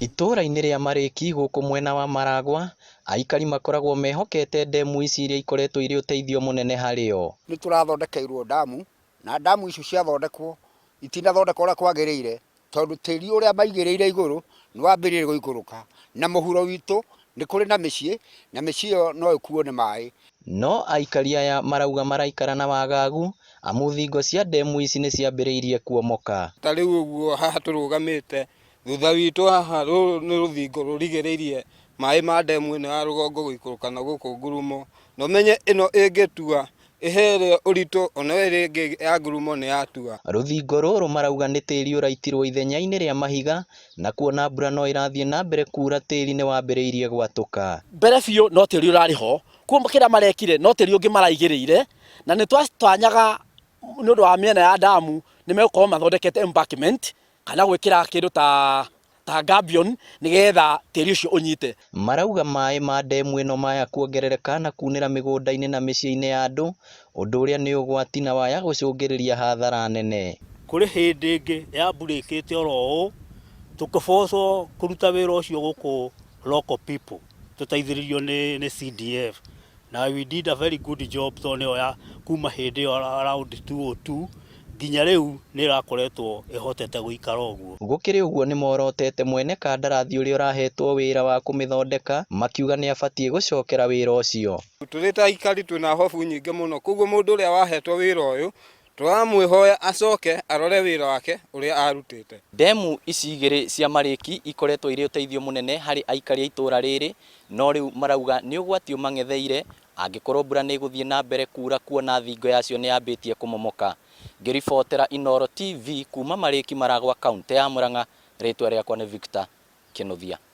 Itũũra-inĩ rĩa Marĩki gũkũ mwena wa Maragwa, aikari makoragwo mehokete ndemu ici iria ikoretwo irĩ ũteithio mũnene harĩ o. Nĩ tũrathondekeirwo ndamu, na ndamu icio ciathondekwo itinathondekwo ũrĩa kwagĩrĩire, tondũ tĩri ũrĩa maigĩrĩire igũrũ nĩ wambĩrĩirie gũikũrũka, na mũhuro witũ nĩ kũrĩ na mĩciĩ, na mĩciĩ ĩyo no ĩkuo nĩ maĩ. No aikari aya marauga maraikara na wagagu amu thingo cia ndemu ici nĩ ciambĩrĩirie kuomoka. Ta rĩu ũguo haha tũrũgamĩte, thutha witũ haha rũrũ nĩ rũthingo rũrigĩrĩirie maĩ ma ndemu ĩno ya rũgongo gũikũrũka na gũkũ ngurumo. Na ũmenye ĩno ĩngĩtua ĩhe ĩrĩa ũritũ ona ĩrĩa ĩngĩ ya ngurumo nĩ yatua. Rũthingo rũrũ marauga nĩ tĩri ũraitirwo ithenya-inĩ rĩa mahiga na kuona mbura no ĩrathiĩ na mbere kuura tĩri nĩ wambĩrĩirie gwatũka. Mbere biũ no tĩri ũrarĩ ho, koguo kĩrĩa marekire no tĩri ũngĩ maraigĩrĩire, na nĩ twatanyaga nĩ ũndũ wa mĩena ya ndamu nĩ megũkorwo mathondekete embankment kana gwĩkĩra kĩndũ ta ta gabion nĩgetha tĩri ũcio ũnyite. Marauga maĩ ma ndemu ĩno maya kuongerereka na kunĩra mĩgũnda-inĩ na mĩciĩ-inĩ ya andũ, ũndũ ũrĩa nĩ ũgwati na waya gũcũngĩrĩria hathara nene. Kũrĩ hĩndĩ ĩngĩ ya mburĩkĩte oro ũũ, tũkĩbocwo kũruta wĩra ũcio gũkũ local people tũteithĩrĩrio nĩ, nĩ CDF na we did a very good job tondũ nĩyo ya kuma hĩndĩ ĩyo around 202 nginya rĩu nĩ ĩrakoretwo ĩhotete gũikara ũguo. Gũkĩrĩ ũguo nĩmorotete mwene kandarathi ũrĩa ũrahetwo wĩra wa kũmĩthondeka makiuga nĩabatiĩ gũcokera wĩra ũcio. Tũrĩ ta aikari twĩna hobu nyingĩ mũno, koguo mũndũ ũrĩa wahetwo wĩra ũyũ tũramwĩhoya acoke arore wĩra wake ũrĩa arutĩte. Ndemu ici igĩrĩ cia Marĩki ikoretwo irĩ ũteithio mũnene harĩ aikari a itũũra rĩrĩ, no rĩu marauga nĩ ũgwati ũmang'etheire angĩkorwo mbura nĩ ĩgũthiĩ na mbere kuura kuona thingo yacio nĩ yambĩtie kũmomoka. Ngĩribotera Inooro TV kuma Marĩki Maragwa kauntĩ ya Murang'a, rĩtwa rĩakwa nĩ Victor Kĩnuthia.